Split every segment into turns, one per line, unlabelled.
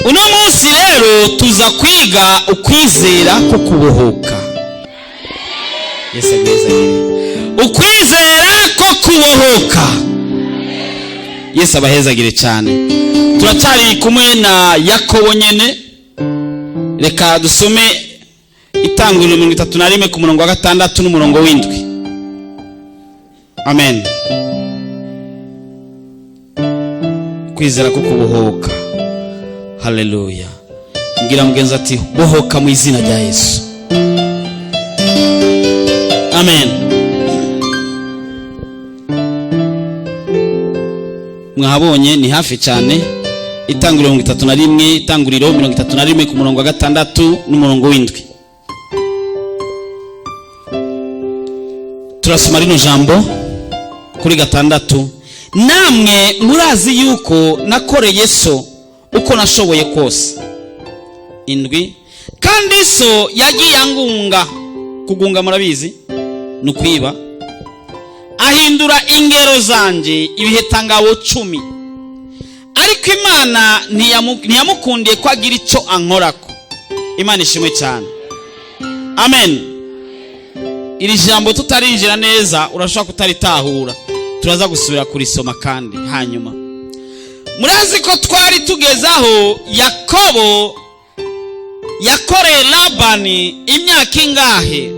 Uno munsi rero tuza kwiga ukwizera ko kubohoka. Yesu aguhezagire. Ukwizera ko kubohoka. Yesu abahezagire cyane. Turacyari kumwe na Yakobo nyene. Reka dusome Itanguriro 31 ku murongo wa 6 n'umurongo w'7. Amen. Kwizera ko kubohoka. Haleluya. Mbwira mugenzi ati bohoka mu izina rya Yesu. Amen. Mwahabonye ni hafi cyane. Itanguriro 31, Itanguriro 31 ku murongo wa 6 n'umurongo w'7. Turasoma rino jambo kuri 6. Namwe murazi yuko nakoreye so uko nashoboye kose. 7. Kandi so yagiye angunga. Kugunga murabizi ni ukwiba. Ahindura ingero zanje ibihetangabo 10. Ariko Imana ntiyamukundiye ko agira icyo ankorako. Imana ishimwe cyane. Amen. Iri jambo tutarinjira neza urashobora kutaritahura. Turaza gusubira kurisoma kandi hanyuma. Murazi ko twari tugezaho Yakobo yakoreye Labani imyaka ingahe?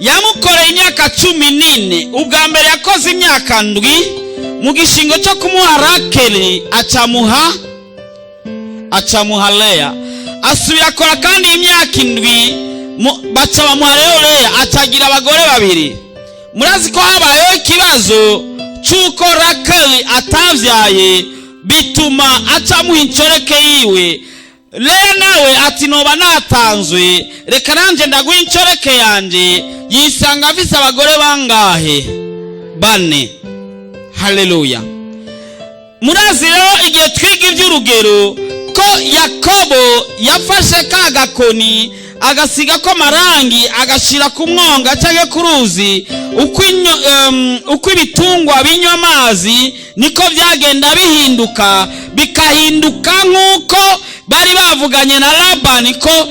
Yamukoreye imyaka 14. Ubwa mbere yakoze imyaka 7 mu gishingo cyo kumuha Rakeli, acamuha Leya. Asubira akora kandi imyaka 7, baca bamuha rero Leya, acagira abagore babiri. Murazi ko habayeho ikibazo cy'uko Rakeli atavyaye, bituma acamuha incoreke yiwe. Leya nawe ati noba natanzwe, reka nanje ndaguha incoreke yanje. Yisanga afise abagore bangahe? 4. Haleluya. Murazi rero igihe twiga iby'urugero ko Yakobo yafashe ka gakoni agasiga ko marangi agashira ku mwonga cyangwa ku ruzi, uko ibitungwa binywa amazi niko byagenda bihinduka, bikahinduka nk'uko bari bavuganye na Labani ko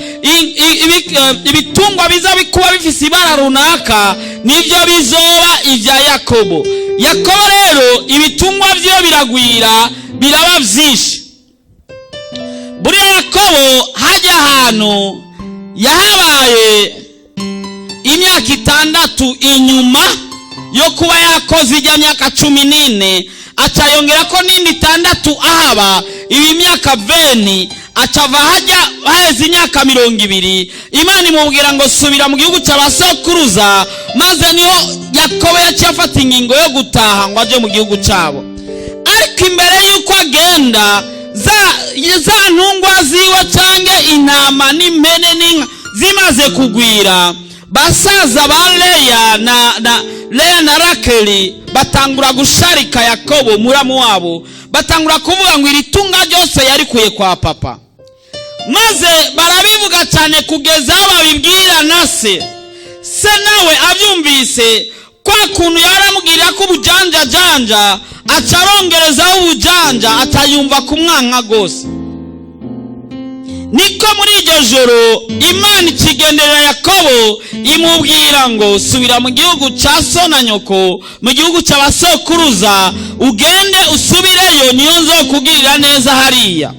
ibitungwa biza bikuba bifise ibara runaka nibyo bizoba ibya Yakobo. Yakobo rero ibitungwa byo biragwira biraba byinshi. Buriya Yakobo hajya ahantu yahabaye imyaka 6 inyuma yo kuba yakoze ijya myaka 14, acayongera ko n'indi 6 ahaba ibi myaka 20, acava hajya haheze imyaka 20. Imana imubwira ngo subira mu gihugu cy'abasokuruza, maze niho Yakobo yaciye afata ingingo yo gutaha ngo aje mu gihugu cyabo. Ariko imbere y'uko agenda, za ntungwa ziwe cange intama n'impene n'inka zimaze kugwira, basaza ba Leya na Leya na Rakeli batangura gusharika Yakobo muramu wabo, batangura kuvuga ngo iri tunga ryose yarikuye kwa papa. Maze barabivuga cyane kugeza aho babibwira na se. Se nawe abyumvise kwa kuntu yaramubwira ko ubujanja janja, acarongerezaho ubujanja, atayumva kumwanka gose. Niko muri iryo joro Imana ikigenderera Yakobo imubwira ngo subira mu gihugu cya so na nyoko, mu gihugu cy'abasokuruza, ugende usubireyo, niyo nzokugirira neza hariya.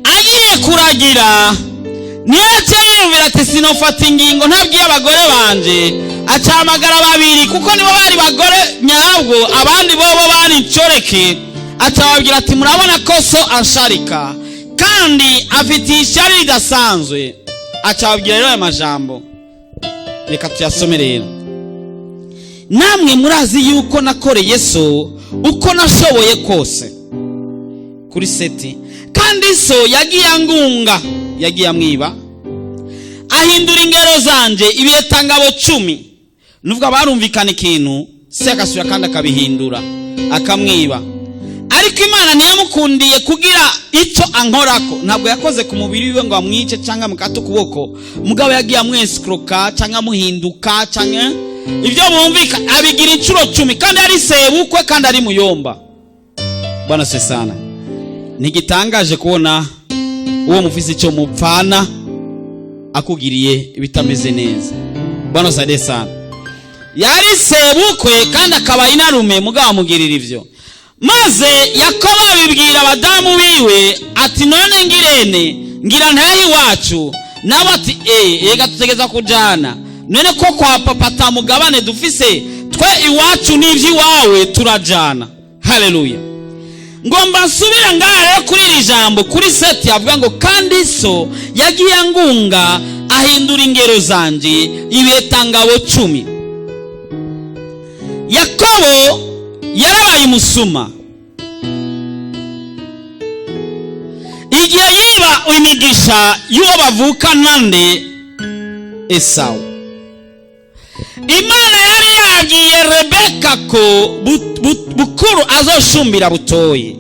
Agiye kuragira niyo yaciye yiyumvira ati sinofata ingingo ntabwiye abagore banje. Acahamagara babiri kuko nibo bari bagore nyabwo, abandi bobo bari incoreke. Acababwira ati murabona ko so ansharika kandi afitiye ishyari ridasanzwe. Acababwira rero aya majambo, reka tuyasome rero. Namwe murazi yuko nakoreye so uko nashoboye kose kuri seti, kandi so yagiye angunga, yagiye amwiba, ahindura ingero zanje ibihetangabo 10. Nuvuga barumvikana ikintu, se agasubira kandi akabihindura akamwiba. Ariko Imana ntiyamukundiye kugira icyo ankorako. Ntabwo yakoze ku mubiri wiwe ngo amwice cyangwa amukate ukuboko, mugabo yagiye amwesikroka cyangwa amuhinduka cyangwa ibyo bumvika abigira inshuro 10, kandi ari sebukwe kandi ari muyomba. Bwana se sana. Ntigitangaje kubona uwo mufise icyo mupfana akugiriye ibitameze neza. Bwana sade sana. Yari sebukwe kandi akaba inarume, mugabo amugirira ivyo. Maze Yakobo abibwira abadamu biwe ati: "None ngirene ngira ntahe iwacu?" Nabo ati: "Ega tutegeza kujana. None ko kwa papa atamugabane dufise, twe iwacu n'ivy'iwawe, turajana." Haleluya! Ngomba nsubira ngaha rero kuri iri jambo kuri 7, avuga ngo: "Kandi so yagiye angunga, ahindura ingero zanje ibetangabo 10." Yakobo yarabaye umusuma igihe yiba imigisha y'uwo bavukana nde? Esawu. Imana yari yabwiye Rebeka ko bukuru azoshumbira butoye.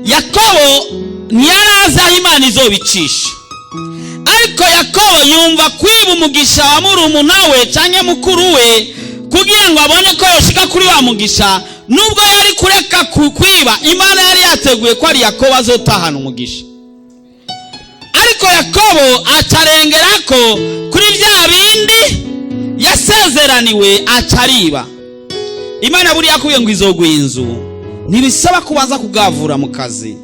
Yakobo ntiyari aho Imana izobicisha, ariko Yakobo yumva kwiba umugisha wa murumuna we cyangwa mukuru we kugira ngo abone ko yoshika kuri wa mugisha. Nubwo yari kureka kwiba, Imana yari yateguye ko ari Yakobo azotahana umugisha. Ariko Yakobo acarengera ko kuri bya bindi yasezeraniwe, acariba. Imana buriya yakubwiye ngo izoguha inzu, ntibisaba kubanza kugavura mu kazi.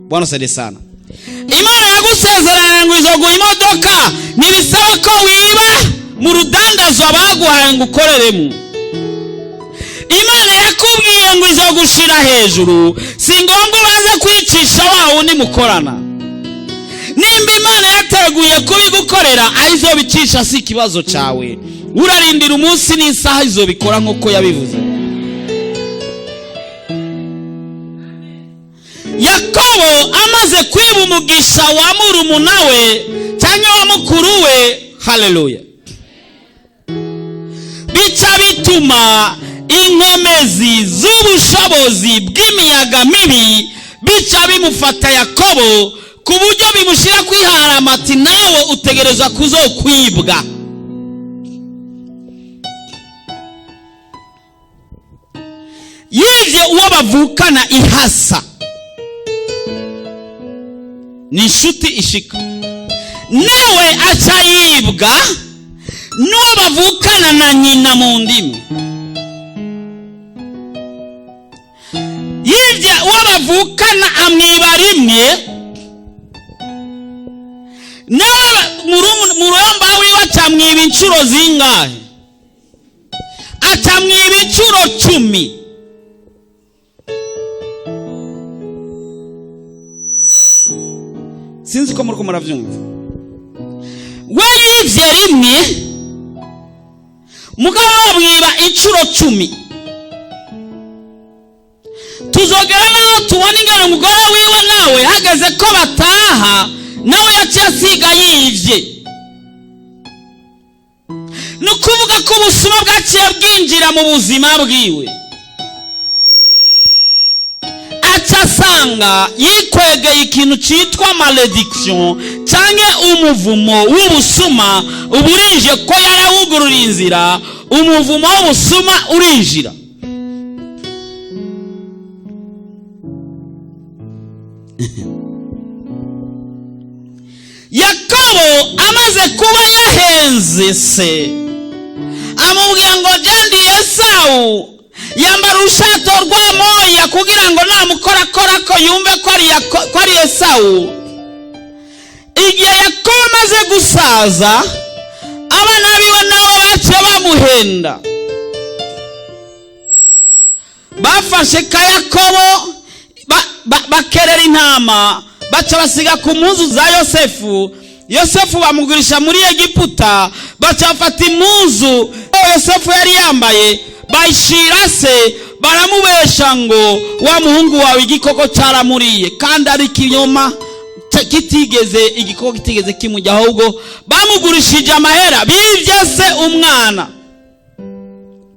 Bwana sede sana. Imana yagusezeraniye ngo izoguha imodoka, ntibisaba ko wiba mu rudandazwa baguhaye ngo ukoreremo. Imana yakubwiye ngo izogushira hejuru, si ngombwa ubanze kwicisha wa wundi mukorana. Nimba Imana yateguye kubigukorera, aho izobicisha si ikibazo cyawe. Urarindira umunsi n'isaha izobikora nk'uko yabivuze. Yakobo amaze kwiba umugisha wa murumuna we cyangwa wa mukuru we, haleluya, bica bituma inkomezi z'ubushobozi bw'imiyaga mibi bica bimufata Yakobo, ku buryo bimushyira kwiharama ati: "Nawe utegereza kuzokwibwa." Yivye uwo bavukana ihasa, ni inshuti ishika, nawe aca yibwa n'uwo bavukana na nyina mu ndimi. Yivye uwo bavukana, amwiba rimwe, nawe muromba wiwe acamwiba inshuro zingahe? Acamwiba inshuro 10. Sinzi ko muriko muravyumva. We yivye rimwe, mugabo bamwiba inshuro 10. Tuzogera naho tubona ingene umugore wiwe nawe hageze ko bataha, nawe yaciye asiga yivye. Ni ukuvuga ko ubusuma bwaciye bwinjira mu buzima bwiwe, aca asanga yikwegeye ikintu cyitwa malédiction cyangwa umuvumo w'ubusuma. Uba urinjiye ko yarawugurura inzira, umuvumo w'ubusuma urinjira. Yakobo amaze kuba yahenze se, amubwira ngo: "Jendi Esawu," yambara urushato rwa moya kugira ngo namukorakora ko yumve ko ari Esawu. Igihe Yakobo amaze gusaza, abana biwe nabo baciye bamuhenda. Bafashe ka Yakobo, bakerera intama, baca basiga ku mpuzu za Yosefu. Yosefu bamugurisha muri Egiputa. Baca bafata impuzu Yosefu yari yambaye, bayishira se, baramubesha ngo: "Wa muhungu wawe igikoko cyaramuriye," kandi ari ikinyoma kitigeze, igikoko kitigeze kimujya, ahubwo bamugurishije amahera. Bibye se umwana.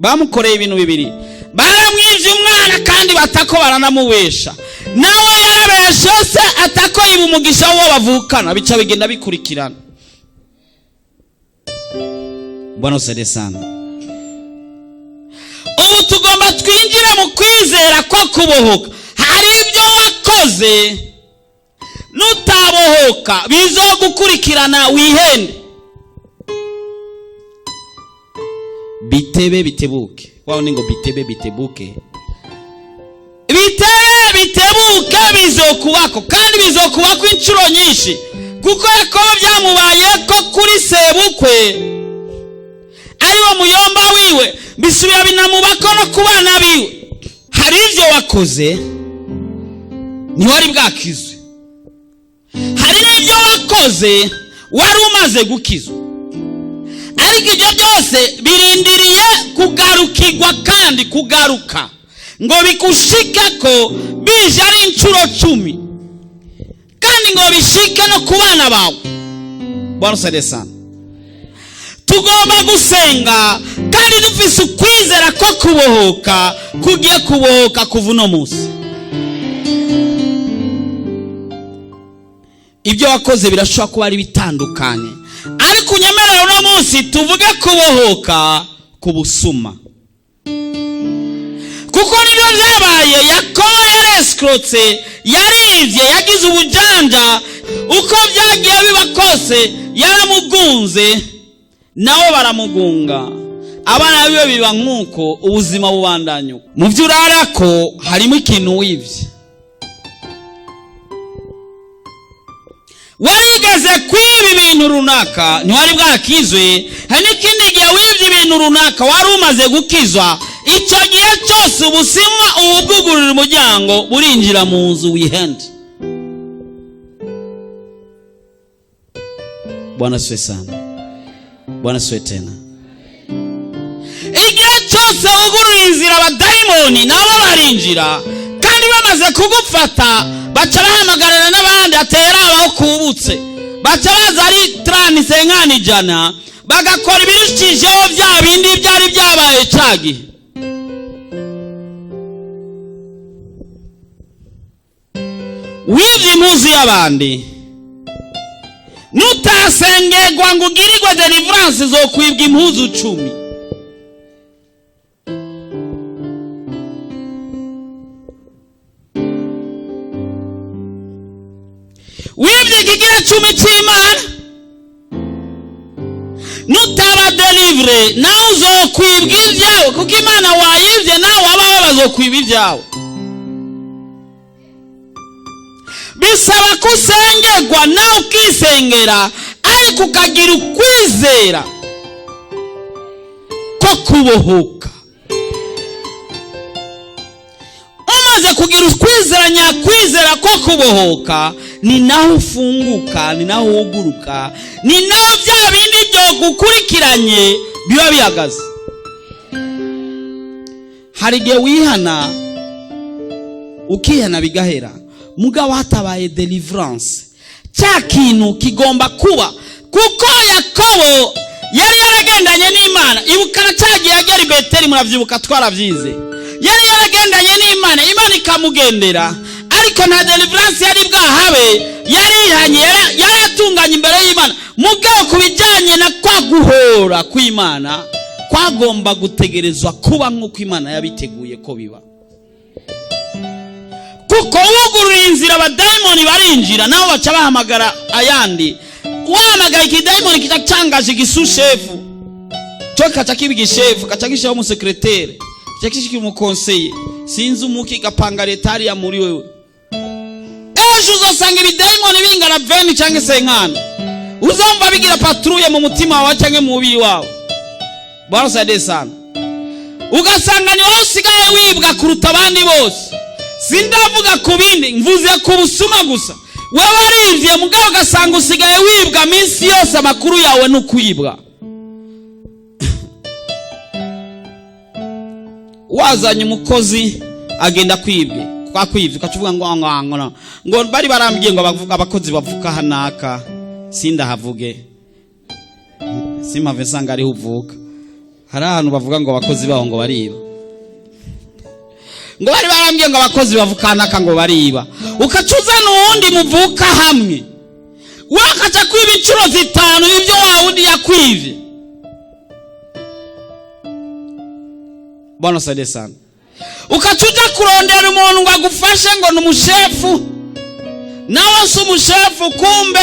Bamukoreye ibintu bibiri: baramwivye umwana, kandi batako baranamubesha. Nawe yarabeshe se, atako yiba umugisha w'uwo bavukana. Bica bigenda bikurikirana. Bwana usaidie sana. Ubu tugomba twinjire mu kwizera ko kubohoka. Hari Ibyo wakoze nutabohoka bizogukurikirana wihende. Bitebe bitebuke, wawe ni ngo bitebe bitebuke, bitebe bitebuke bizokubako, kandi bizokubako inshuro nyinshi, kuko Yakobo byamubaye ko kuri sebukwe ariwo muyomba wiwe, bisubira binamubako no ku bana biwe. Hari ibyo wakoze ntiwari bwakizwe, hari n'ibyo wakoze wari umaze gukizwa, ariko ibyo byose birindiriye kugarukirwa kandi kugaruka ngo bigushike ko bije ari inshuro 10, kandi ngo bishike no ku bana bawe. Bwana usaidie sana. Tugomba gusenga kandi dufise ukwizera ko kubohoka kugiye kubohoka kuva uno munsi. Ibyo wakoze birashobora kuba ari bitandukanye, ariko unyemerere uno munsi tuvuge kubohoka ku busuma, kuko nibyo byabaye. Yakobo yareskrotse, yarivye, yagize ubujanja, uko byagiye biba kose yaramugunze, nabo baramugunga, abana biwe biba nkuko ubuzima bubandanya. Mu byo urarako harimo ikintu wivye. Warigeze kwiba ibintu runaka ntiwari bwakizwe, hari n'ikindi gihe wivye ibintu runaka wari umaze gukizwa. Icyo gihe cyose ubusima ubugugurira umuryango burinjira mu nzu wihende. Bwana asifiwe sana. Bwana asifiwe tena. Igihe cyose wugurura inzira abadayimoni nabo barinjira, kandi bamaze kugufata baca bahamagarana n'abandi atera abaho kubutse, baca baza ari transe nkana 100, bagakora ibirushijeho bya bindi byari byabaye ca gihe. Wivye impuzu y'abandi, nutasengerwa ngo ugirirwe deliverance zokwibwa impuzu 10. Wivye ikigira 10 c'Imana, nutaba delivre nawe uzokwibwa ivyawe, kuko Imana wayivye nawe abawe bazokwiba ivyawe. Bisaba ko usengerwa nawe ukisengera, ariko ukagira ukwizera ko kubohoka. Umaze kugira ukwizera nyakwizera ko kubohoka, ni naho ufunguka, ni naho wuguruka, ni naho bya bindi byo gukurikiranye biba bihagaze. Hari igihe wihana ukihana bigahera, mugabo hatabaye deliverance, cya kintu kigomba kuba. Kuko Yakobo yari yaragendanye n'Imana, ibukana cya gihe yagera i Beteli, muravyibuka twaravyize, yari yaragendanye n'Imana, Imana ikamugendera, ariko nta deliverance yari bwahabe, yarihanye, yaratunganye imbere y'Imana. Mugabo kubijanye na kwa guhora kw'Imana kwagomba gutegerezwa kuba nk'uko Imana yabiteguye ko biba. Kuko wugurura inzira abadayimoni barinjira, nabo baca bahamagara ayandi. Wahamagaye ikidayimoni kica cangaje igisushefu, cyo kaca kiba igishefu, kaca gishaho umusekretere, kica gishika umukonseye, sinzi umuki gapanga leta hariya muri wewe. Ejo uzosanga ibidayimoni bingana 20 canke 50, uzumva bigira patrouille mu mutima wawe canke mu mubiri wawe. Bwana asifiwe sana. Ugasanga ni wowe usigaye wibwa kuruta abandi bose. Sindavuga ku bindi, mvuze ku busuma gusa. Wewe warivye mugabo ugasanga usigaye wibwa minsi yose, amakuru yawe ni ukwibwa. Wazanye umukozi agenda kwibwe, kwakwivye ukacuvuga ngo ngo ngo ngo bari barambwiye ngo abakozi bavuka hanaka, sindahavuge, simpave nsanga ariho uvuka. Hari ahantu bavuga ngo abakozi baho ngo bariba, ngo bari barambwiye ngo abakozi bavuka hanaka ngo bariba. Ukacuzana uwundi muvuka hamwe, wakaca kwiba inshuro 5 ibyo wa wundi yakwivye. Bwana asifiwe sana. Ukaca uja kurondera umuntu ngo agufashe ngo ni umushefu, nawe si umushefu, kumbe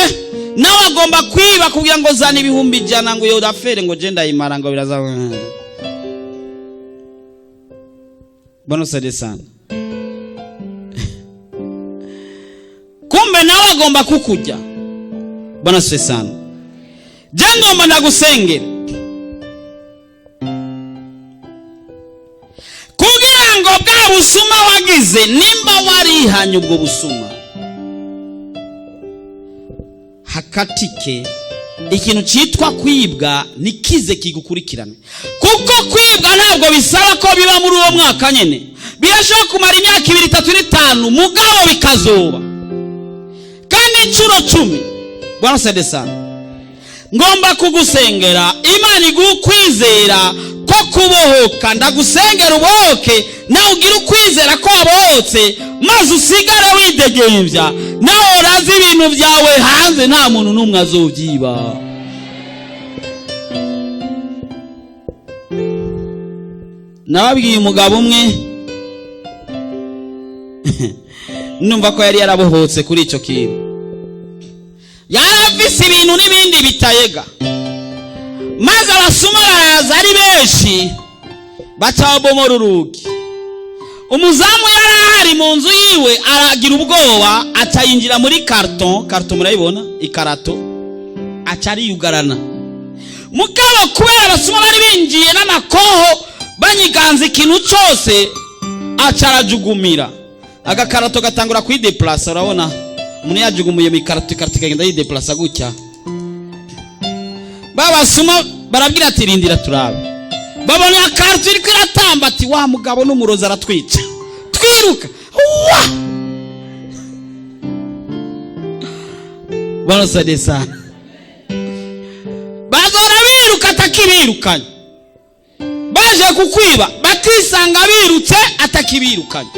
nawe agomba kwiba kugira ngo zana 100,000 ngo iyo affaire ngo je ndayimara ngo biraza. Bwana usaidie sana. Kumbe nawe agomba kukuja. Bwana usaidie sana. Je, ngomba ndagusengera kugira ngo bwa busuma wagize, nimba warihanye ubwo busuma, hakatike ikintu cyitwa kwibwa nikize kigukurikirane. Kuko kwibwa ntabwo bisaba ko biba muri uwo mwaka nyene, birashobora kumara imyaka 2, 3, 5, mugabo bikazoba kandi inshuro 10. Bwana usaidie sana. Ngomba kugusengera Imana iguhe ukwizera ko kubohoka. Ndagusengera ubohoke, nawe ugire ukwizera ko wabohotse, maze usigare widegembya, nawe urazi ibintu byawe hanze, nta muntu n'umwe azobyiba. Nababwiye umugabo umwe numva ko yari yarabohotse kuri ico kintu, yarafise ibintu n'ibindi bitayega, maze abasuma baraza ari benshi, baca babomora urugi. Umuzamu yari ahari mu nzu yiwe, aragira ubwoba, aca yinjira muri karton. Karton murayibona, ikarato, aca ariyugarana. Mugabo kubera abasuma bari binjiye n'amakoho banyiganza ikintu cyose, aca arajugumira, agakarato gatangura kwideplasa. Urabona umuntu yajugumuye mu ikarato, ikarato ikagenda yideplasa gutya. Babasuma barabwira ati rindira turabe. Babona akarto iriko iratamba, ati wa mugabo n'umurozi aratwica, twiruka wa. Bwana usaidie sana. Bazora biruka atakibirukanye, baje kukwiba bakisanga birutse atakibirukanye.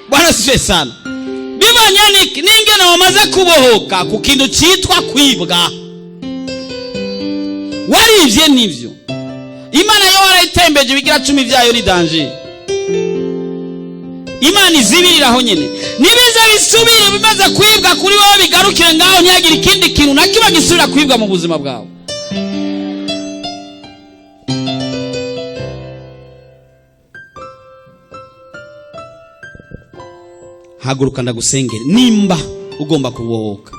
Bwana asifiwe sana. Bibanye n'ingene wamaze kubohoka ku kintu cyitwa kwibwa. Warivye nivyo, Imana yo warayitembeje ibigira 10 byayo ni danger. Imana izibiriraho nyene, nibize bisubire bimaze kwibwa kuri wowe, bigarukire ngaho, ntihagire ikindi kintu na kiba gisubira kwibwa mu buzima bwawe. Haguruka ndagusengere nimba ugomba kubohoka.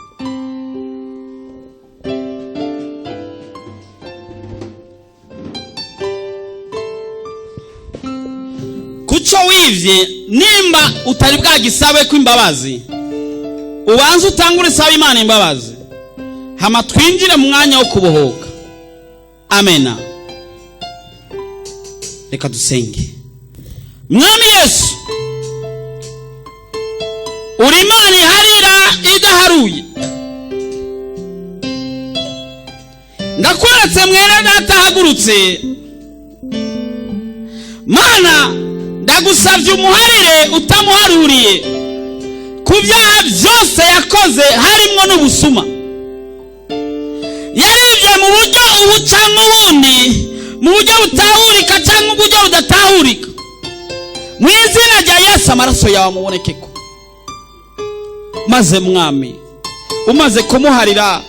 Kuco wivye, nimba utari bwagisabe ko imbabazi, ubanze utangure usaba Imana imbabazi, hama twinjire mu mwanya wo kubohoka. Amena. Reka dusenge. Mwami Yesu, uri Imana iharira idaharuye. Ndakweretse mwene data ahagurutse. Mana, ndagusavye umuharire utamuharuriye ku byaha byose yakoze, harimwo n'ubusuma. Yaribye mu buryo ubu canke ubundi, mu buryo butahurika canke uburyo budatahurika. Mu izina rya Yesu, amaraso yawe amubonekeko. Maze mwami, umaze kumuharira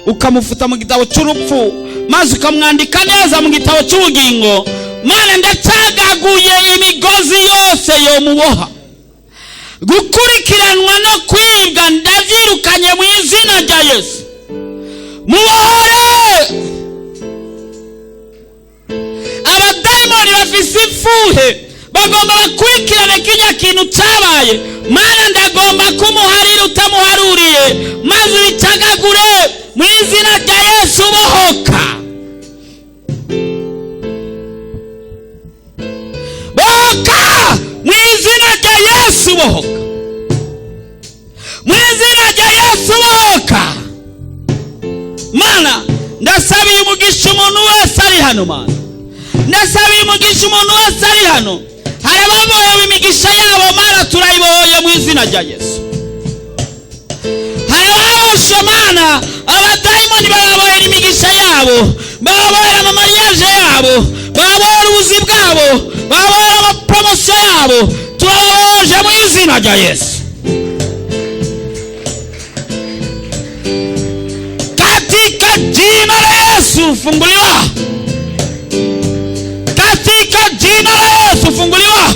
ukamufuta mu gitabo cy'urupfu, maze ukamwandika neza mu gitabo cy'ubugingo, Mana ndacagaguye imigozi yose yomuboha. Gukurikiranwa no kwibwa ndavyirukanye mu izina rya Yesu. Mubohore. Abadayimoni bafise ifuhe, bagomba bakurikirane kirya kintu cabaye. Mana ndagomba kumuharira utamuharuriye, maze ubicagagure mu izina rya Yesu. Bohoka, bohoka mu izina rya Yesu, bohoka mu izina rya Yesu, bohoka. Mana ndasabiye umugisha umuntu wese ari hano. Mana ndasabiye umugisha umuntu wese ari hano. Hari ababohewe imigisha yabo, Mana turayibohoye mu izina rya Yesu. Hari ababoshwe, Mana abadayimoni bababohera imigisha yabo, bababohera amamariyaje yabo, Babohora ubuzi bwabo, babohora amaporomosiyo yabo. Turababohoje mu izina rya Yesu. Katika jina la Yesu funguliwa, katika jina la Yesu funguliwa,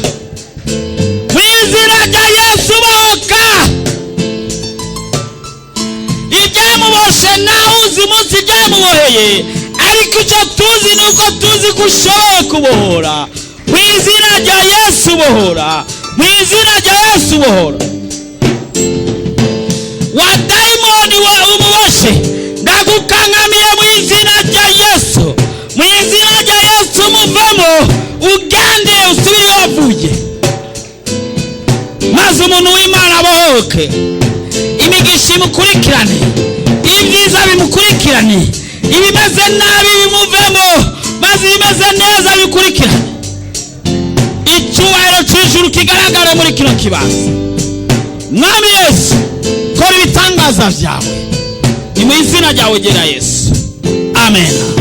mu izina rya Yesu bohoka. Ibyamuboshe nawe uzi umunsi byamuboheye, ariko icyo tuzi ni uko tuzi ko ushoboye kubohora. Mu izina rya Yesu bohora, mu izina rya Yesu bohora. Wa dayimoni we umuboshe, ndagukankamiye mu izina rya Yesu. Mu izina rya Yesu muvemo, ugende usubire iyo wavuye, maze umuntu w'Imana abohoke, imigisha imukurikirane, ibyiza bimukurikirane, ibimeze nabi bimuvemo, maze ibimeze neza bikurikirane. Icyubahiro cy'ijuru kigaragare muri kino kibanza. Mwami Yesu, kora ibitangaza byawe. Ni mu izina ryawe gera Yesu, amen.